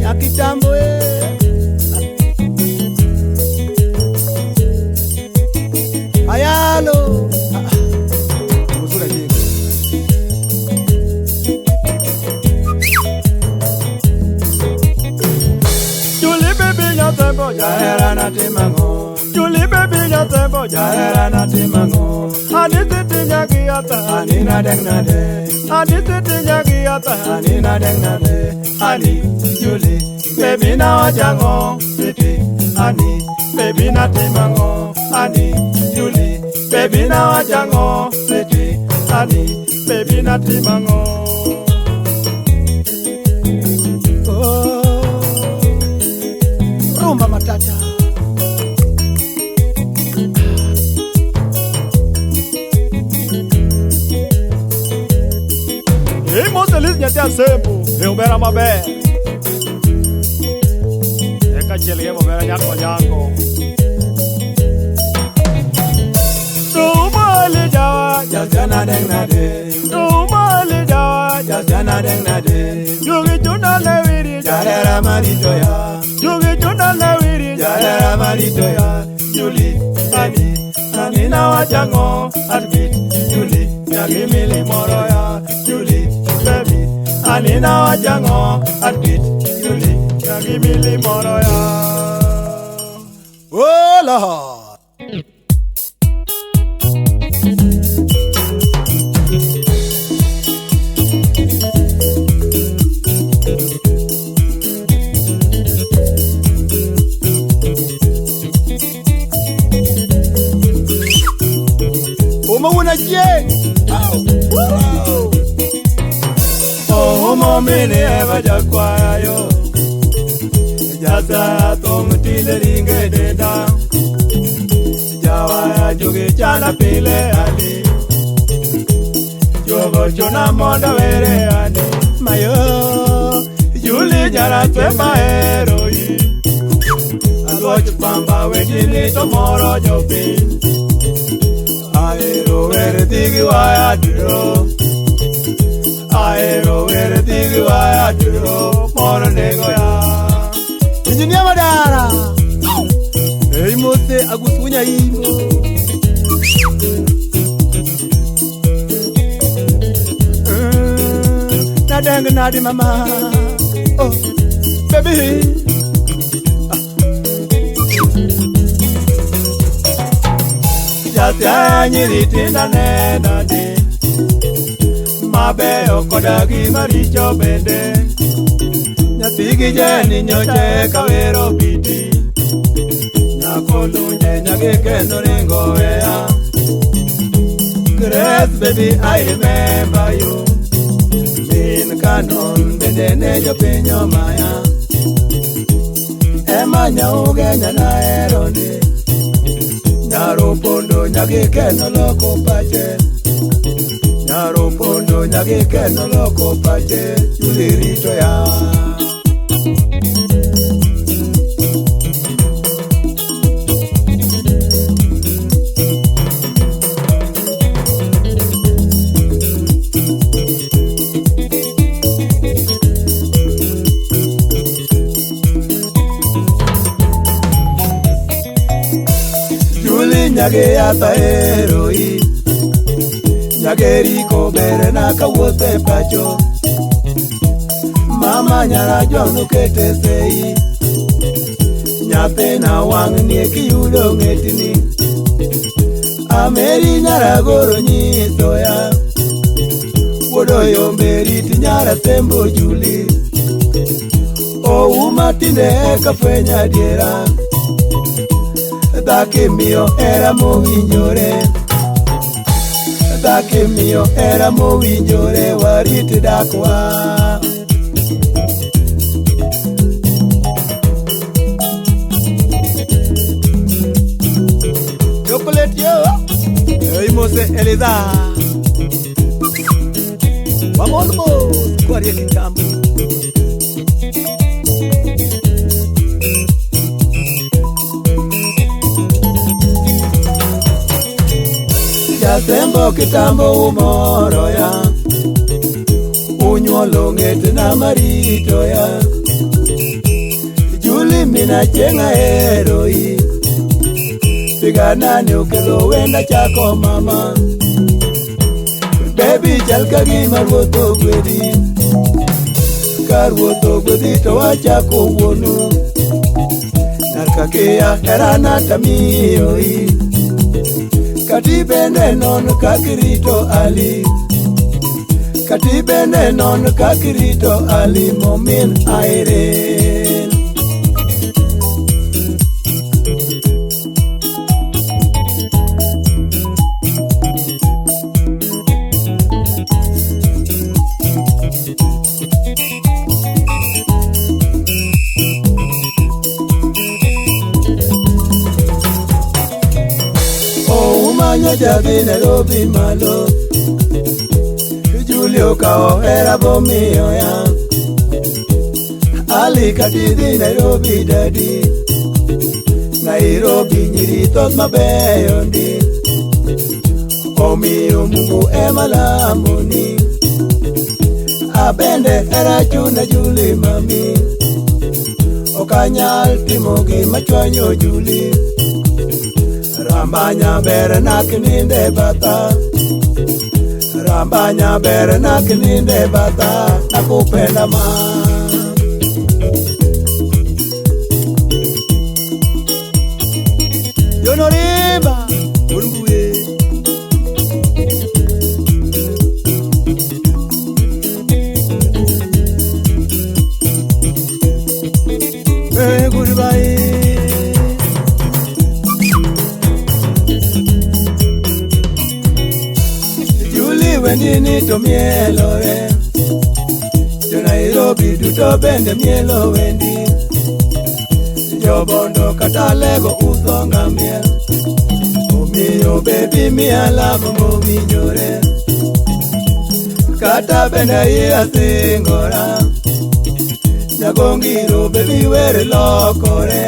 Nyakitambo Ayalo Muzura jiko Julie baby nyatembo Jahera na timango Julie baby nyatembo Jahera na timango Ani titi nyagiata Ani na deng na de Ani titi nyagiata Ani na deng na de Ani Julie baby na wajango Titi Ani baby na timango Ani Julie baby na wajango Titi Ani baby na timango Oh Rumba matata Ei Moselis nyathi asembo e obera maber Eka chiel gi obera nyako nyango Tumali jawa Jajana deng na de Tumali jawa Jajana deng na de Jugi chuna lewiri Jahera marito ya Jugi chuna lewiri Jahera marito ya Julie Ani Ani na wajango Admit Julie Nyagi mili moro ya Julie baby Ani na wajango Admit Julie Nyagi mili moro ya Oh Lord Oh, mommy, never jaguayo. Jasa tom tile ringe deda. Jawa jugi chana pile ali. Jogo chona monda vere ani. Mayo, Julie jara twe maeroi. Alwoch pamba wetini tomoro jopi. Aero were digi waya duro. Aero were digi waya duro. Moro nego ya. Engineer Madara. Ei mose agusunya imo. Nadeng nadi mama. Oh, baby. Jatya nyiri na nena di Mabeyo koda gi maricho bende Nyathi gi jeni nyoche kawero biti Nyako lunje nyagi kendo ringo weya Grace baby I remember you Min kanon bende ne jopiny omaya Ema nyaugenya nahero ndi Nyaro pondo nyagi kendo loko pache Nyaro pondo nyagi kendo loko pache Julie rito ya Nyage ata eroi Nyage riko bere na kawuothe pacho Mama nyara jwang' okete sei Nyathina wang' nie kiyudo ng'etni Ameri nyara goro nyiso ya Wuod oyombe rit nyara sembo Julie Ouma tinde eka fwenyo adiera Dhako miyo hera mowinjore Dhako miyo hera mowinjore warit dakwa Chocolate yo Ei mose Eliza Vamos mos kwarie kitambo Jasembo kitambo umoro ya Unyuolo ng'etna marito ya Julie mina chenga heroi. Pigana ni okelo wenda chako mama. Baby chalka gima ruoth ogwedhi. Ka ruoth ogwedhi to wachako wuonu. Narkakia herana tamiyoi. Kati bende non kakirito ali. Kati bende non kakirito ali momin aire. Jadhi Nairobi malo. Julio kao hera bomiyo ya. Ali katidhi Nairobi dadi. Nairobi nyiri thoth mabeyo ndi. Omiyo Mungu ema lamoni. Abende hera chuna Julie mami. Ok anyal timo gima chwanyo Julie. Rambanya ber na kininde bata. Rambanya ber na kininde bata. Nakupenda ma. Yonoreba Urunguye. Hey, goodbye. Wendini to mielore. Jo Nairobi duto bende mielo wendi. Jobondo kata lego usonga miel. Omiyo baby miya lamo mowinjore. Kata bende iya singora. Nyagongiro baby were lokore.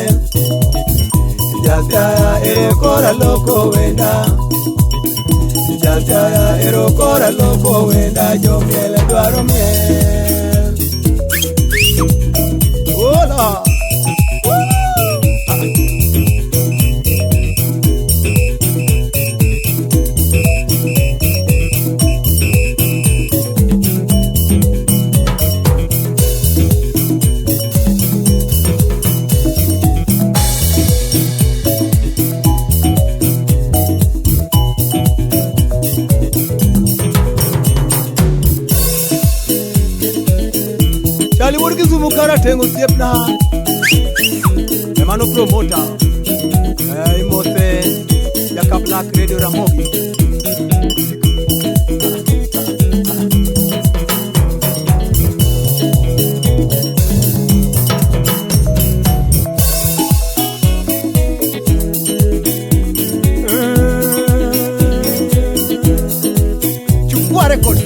Jasiaya e kora loko wenda. Jasiaya ero kora loko wenda. Jomiel dwaro miel. Hola. Kisumu karateng' osiepna emano promota imose jaka Black Radio Ramogi. Chukua record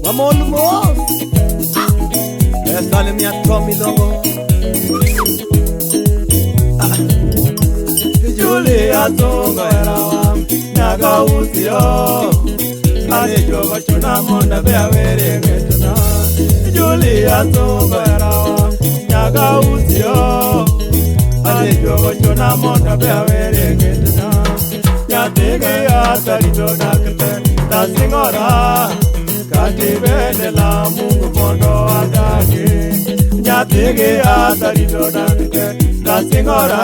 wamol mos. Salimia Tommy Longo. Julie asungo herawa nyaga usio. Ane jogo chuna mondo be awere ng'etna. Julie asungo herawa nyaga usio. Ane jogo chuna mondo be awere ng'etna. Nyathigi atarito dakte tasingora. Kati bende la Mungu mondo adagi. Nyathigi atarito dakte tasingora.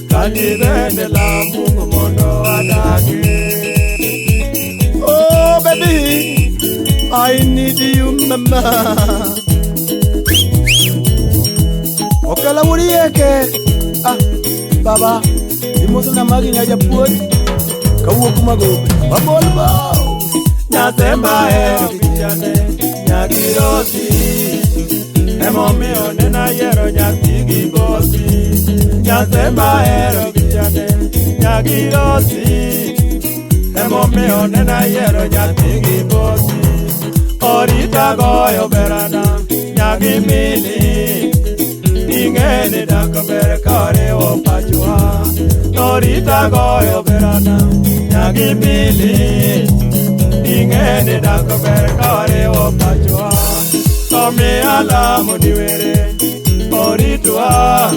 Kati bende la Mungu mondo adagi. Oh baby, I need you mama. Okala wurieke. Ah baba, imoso na magi nyajapuonj kawuok magope wamol bao. Nyasemba hero pichane nyagirosi. Emomiyo ne ayiero nyathi gi bosi. Nyasemba hero pichane nyagirosi. Emomiyo ne ayiero nyathi gi bosi. Orita goyo berana nyagi mili. Ing'e ni dak ber koriwo pachwa. Orita goyo berana nyagi mili. Ing'e ni dak ber koriwo pachwa. Omiya lamo ni were. Orita Oritwa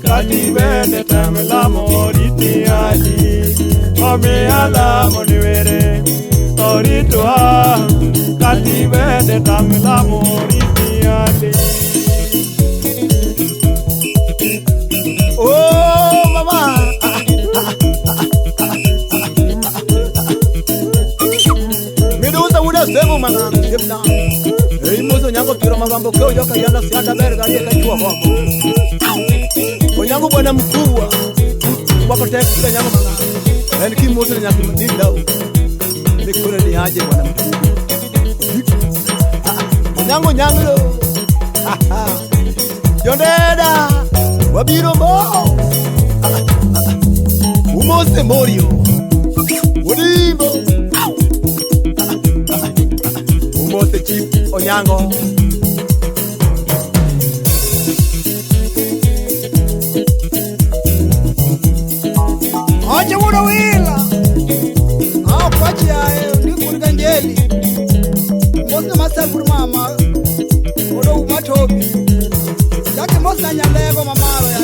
kati bende tamlamo oriti ali omiya lamo ni were oritwa kati bende tamlamo oriti ali. Oh mama Midusa wuda semu manga jibna Ei muso nyango piro magambo keo joka yanda sianda berga rieka chua homo Onyango bwana mkubwa wako tek kila nyango manga en ki muso nyango ni dau nikone ni aje bwana mkubwa Onyango nyanglo Jondeda wabiro mo Umose morio Odimbo Umose chief Onyango Oche wudo wila Ao kwachi ae Ndikuri kanjeli Mosna masabur mama Odo umatobi Yake mosna nyalego mamaro.